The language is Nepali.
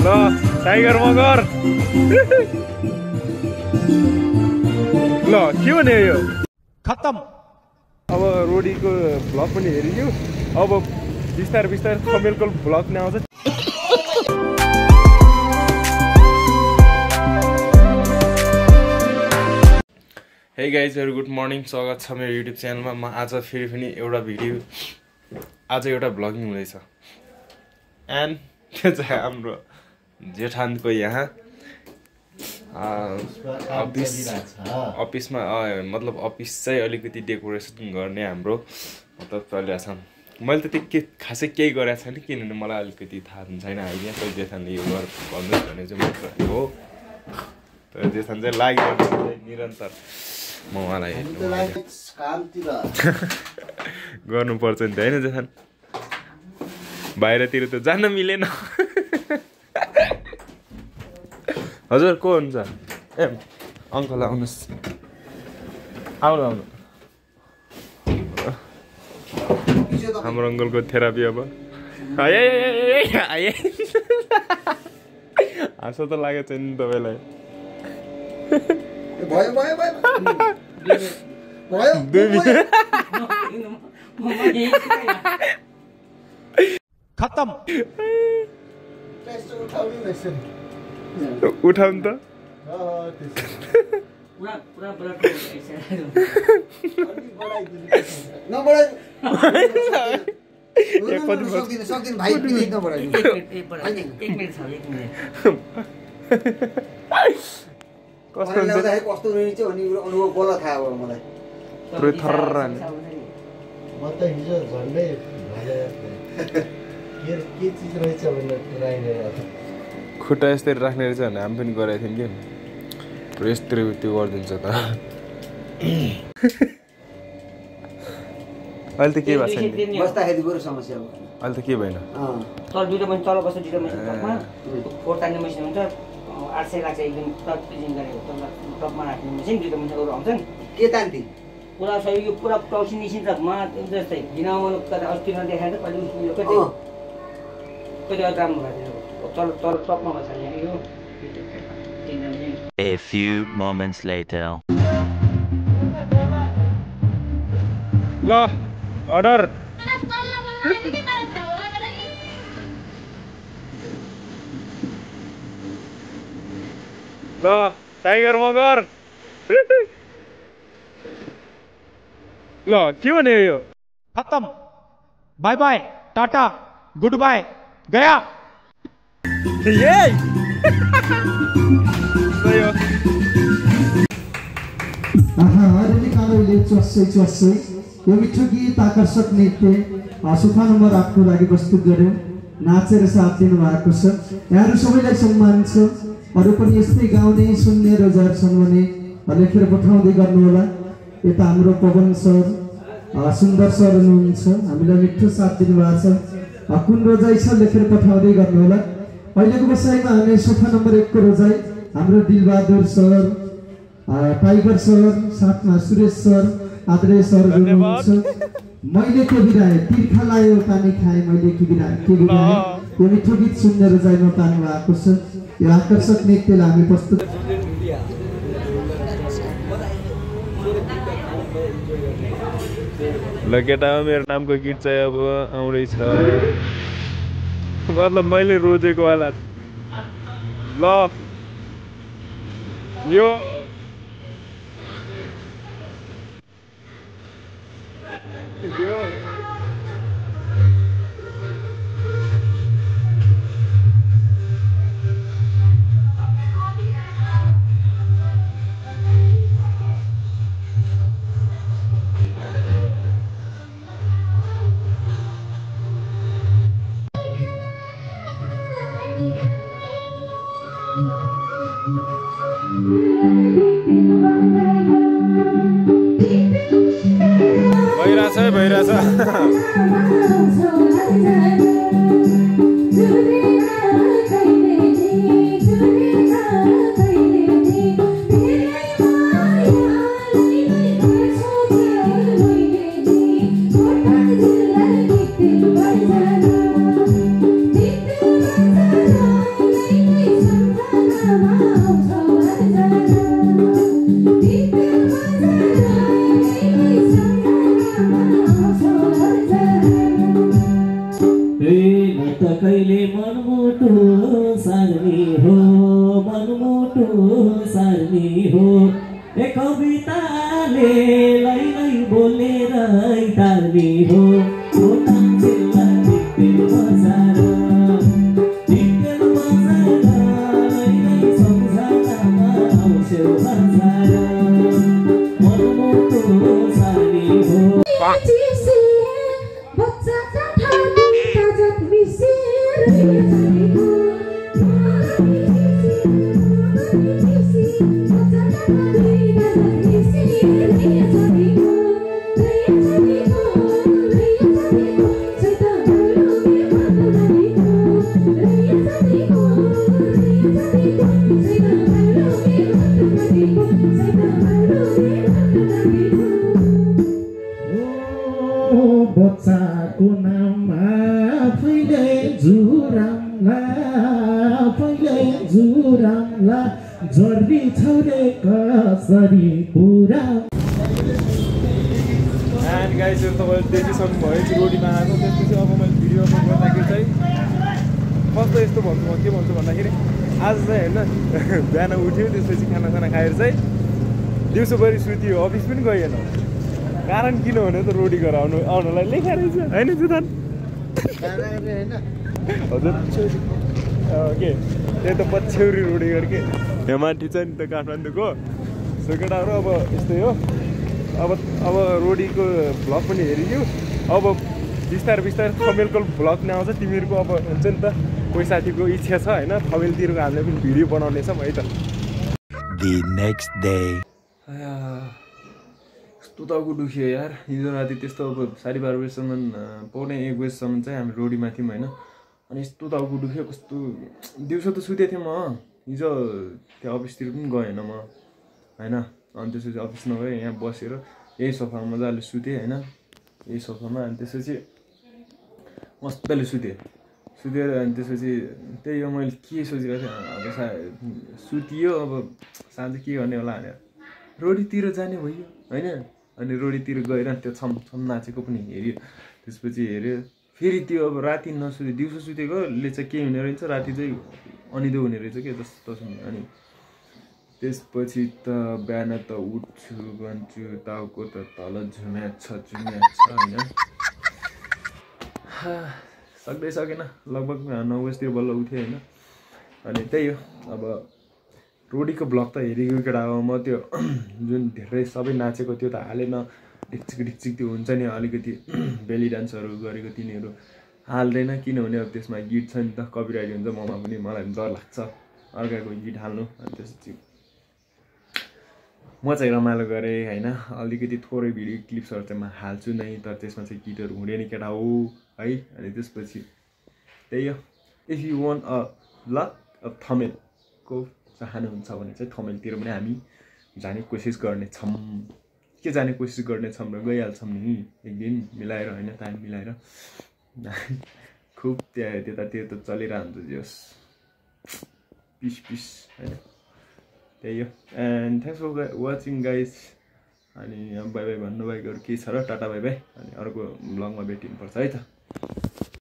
ल टाइगर मगर ल के भन्यो यो खत्तम। अब रोडीको भ्लग पनि हेरियो अब बिस्तार बिस्तार थमेलको भ्लग नै आउँछ हे गाइजहरु गुड मर्निङ स्वागत छ मेरो युट्युब च्यानलमा म आज फेरि पनि एउटा भिडियो आज एउटा भ्लगिङ हुँदैछ एन्ड त्यो चाहिँ हाम्रो जेठानको यहाँ अफिसमा मतलब अफिस चाहिँ अलिकति डेकोरेसन गर्ने हाम्रो मतलब चलिरहेछ मैले त त्यो के खासै केही गरेको छैन किनभने मलाई अलिकति थाहा छैन आइडिया तर जेठानले यो गर भन्नुहोस् भने चाहिँ मात्र हो तर जेठान चाहिँ लागिरहन्छ निरन्तर म उहाँलाई गर्नुपर्छ नि त होइन जेठान बाहिरतिर त जान मिलेन हजुर को हुन्छ ए अङ्कल आउनुहोस् आउनु आउनु हाम्रो अङ्कलको थेरापी अब हाँसो त लागेको छैन नि तपाईँलाई खत्तम उठाउनु त खुट्टा यस्तै राख्ने रहेछ भने हामी पनि गरेको थियौँ कि यस्तै त्यो गरिदिन्छ त अहिले त के भएको छैन बस्दाखेरि बरु समस्या हो अहिले त के भएन तल दुईटा पनि तल बस्छ दुईटा पनि टपमा फोर तान्ने मेसिन हुन्छ 800 लाग्छ एकदम टप पिजिङ गरेको टपमा राख्ने मेसिन दुईटा मान्छेहरू आउँछन् के तान्थे पुरा सही यो पुरा टक्सी निसिन्छ मा जस्तै बिनामा अस्ति नदेखाएर कहिले यो कति राम्रो भएको तल तल टपमा बस्छ यहाँ यो A few moments later. ल अर्डर ल टाइगर मगर ल के भन्यो यो खत्तम। Bye bye tata good bye गया। यो मिठो गीत आकर्षक नृत्य सोफा नम्बर 8 को लागि प्रस्तुत गर्यौं नाचेर साथ दिनु भएको छ यहाँहरु सबैलाई सम्मान छ अरु पनि यस्तै गाउने सुन्ने रोजगार छन् भने लेखेर पठाउँदै गर्नु होला यता हाम्रो पवन सर सुन्दर सर हुनुहुन्छ हामीलाई मिठो साथ दिनु भएको छ कुन रोजाइ छ लेखेर पठाउँदै गर्नु होला अहिलेको बसाइमा हामी सोफा नम्बर 1 को रोजाइ हाम्रो दिलबहादुर सर टाइगर सर साथमा सुरेश सर आदरणीय सर हुनुहुन्छ मैले के बिराए तिर्खा लायो पानी खाए मैले के बिराए यो मिठो गीत सुन्ने रोजाइमा पार्नु भएको छ यो आकर्षक नृत्यलाई हामी प्रस्तुत ल केटामा मेरो नामको गीत चाहिँ अब आउँदैछ मतलब मैले रोजेको वाला ल यो भइरहेछ तिमीले मनमुटु सार्ने हो मनमुटु सार्ने हो ए कविताले लै लै बोलेर तार्ने हो मान्छेलाई टिपेर बजार टिपेर बजार लै लै सम्झनामा आउँछौ बजार मनमुटु सार्ने हो बच्चाको नाम आफैले जुरामला जर्री छौरे कसरी पुरा एन्ड गाइस तपाईँले देखिसक्नुभयो रोडीमा आएको त्यसपछि अब मैले भिडियोमा गर्दाखेरि चाहिँ फर्स्ट त यस्तो भन्छु म के भन्छु भन्दाखेरि आज चाहिँ होइन बिहान उठ्यो त्यसपछि खाना खाएर चाहिँ दिउँसोभरि सुत्यो अफिस पनि गएन कारण किन भने त रोडी गरेर आउनलाई लेखा रहेछ होइन जुदान हजुर के त्यही त पछ्यौरी रोडी गरेर के यहाँ माथि चाहिँ नि त काठमाडौँको सो केटाहरू अब यस्तै हो अब रोडीको भ्लग पनि हेरिदियो अब बिस्तारै थमेलको भ्लग नै आउँछ तिमीहरूको अब हुन्छ नि त कोही साथीको इच्छा छ होइन थमेलतिरको हामीले पनि भिडियो बनाउनेछौँ है त The next day. कस्तो टाउको दुख्यो यार हिजो राति त्यस्तो अब 12:30 बजीसम्म 1:45 बजीसम्म चाहिँ हामी रोडीमा थियौँ होइन अनि यस्तो टाउको दुख्यो कस्तो दिउँसो त सुतेको थिएँ म हिजो त्यहाँ अफिसतिर पनि गएन म होइन अनि त्यसपछि अफिस नगएँ यहाँ बसेर यही सोफामा मजाले सुतेँ होइन यही सोफामा अनि त्यसपछि मजाले सुतेर अनि त्यसपछि त्यही हो मैले के सोचिरहेको थिएँ अब सुतियो अब साँझ के गर्ने होला भनेर रोडीतिर जाने भयो होइन अनि रोडीतिर गएर त्यो छम नाचेको पनि हेऱ्यो त्यसपछि हेऱ्यो फेरि त्यो अब राति नसुते दिउँसो सुतेकोले चाहिँ के हुने रहेछ राति चाहिँ अनिदो हुने रहेछ क्या जस्तो अनि त्यसपछि त बिहान त उठ्छु भन्छु टाउको त तल झुम्याछ होइन सक्दै सकेन लगभग 9 बजीतिर बल्ल उठेँ होइन अनि त्यही हो अब रोडीको ब्लग त हेरेको केटा हो म त्यो जुन धेरै सबै नाचेको त्यो त हालेन ढिक्चिक त्यो हुन्छ नि अलिकति बेली डान्सहरू गरेको तिनीहरू हाल्दैन किनभने अब त्यसमा गीत छ नि त कपिराइट हुन्छ ममा पनि मलाई डर लाग्छ अर्काको गीत हाल्नु अनि त्यसपछि म चाहिँ रमाइलो गरेँ होइन अलिकति थोरै भिडियो क्लिप्सहरू चाहिँ म हाल्छु नै तर त्यसमा चाहिँ गीतहरू हुँदैन केटा हो है अनि त्यसपछि त्यही हो if you want a blog of थमेलको चाहनुहुन्छ भने चाहिँ थमेलतिर पनि हामी जाने कोसिस गर्नेछौँ र गइहाल्छौँ नि एक दिन मिलाएर होइन टाइम मिलाएर खुब त्यतातिर त चलिरहन्छ जस पिस होइन त्यही हो and thanks for watching guys अनि बाई बाई भन्नु बाहेक अरू के छ र टाटा बाई बाई अनि अर्को ब्लगमा भेटिनुपर्छ है त